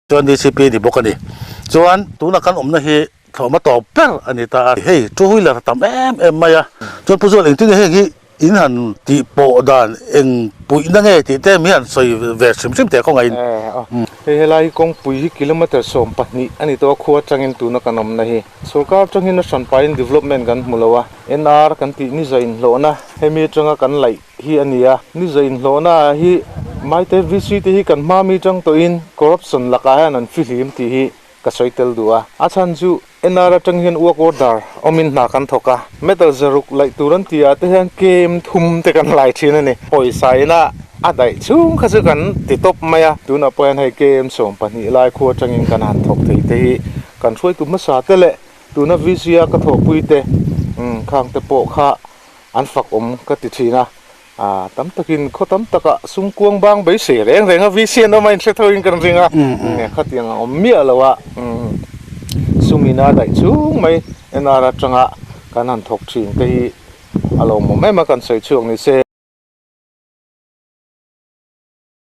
Chuan DCP a ni bawk a ni. Chuan tuna kan awmna hi thlawhma tawp ber a ni ta a. Hei two wheeler a tam em em mai a. Chuan Pu Zual engtin nge heng hi in han tih pawh dan eng puihna nge tih te mi han sawi ve hrim hrim teh kawngaihin. Hei helai hi kawngpui hi kilometre 12 a ni tawh a khua atangin tuna kan awmna hi. Sorkar atangin a hranpain development kan hmu lo a. NR kan tih ni zain hlawhna hemi atanga kan laih hi a ni a, ni za inhlawhna ah hi Maite VC te hi kan hma mi tang tawhin corruption lakah hian an fihlim tih hi ka sawi tel duh a, a chhan chu NR atang hian work order awmin hna kan thawk a, metal zaruk laih tur an tih ah te hian kem thum te kan lai thin a ni, pawisa ina a daih chhung kha chu kan ti tawp mai a, tunah pawh hian hei kem 12 lai khu atangin kan han thawk thei te hi kan hruaitu hmasa te leh tuna VC a ka thawhpui te khang te pawh kha An fak awm ka ti thin a, ah tam takin khaw tam takah sum kuang bang beisei reng reng a VC an awm a inhre tho in kan ring a, khatiang a awm miah lo a, sum ina daih chung mai NR atanga kan han thawk thin te hi a lawmawm em a kan sawi chhuak ni se.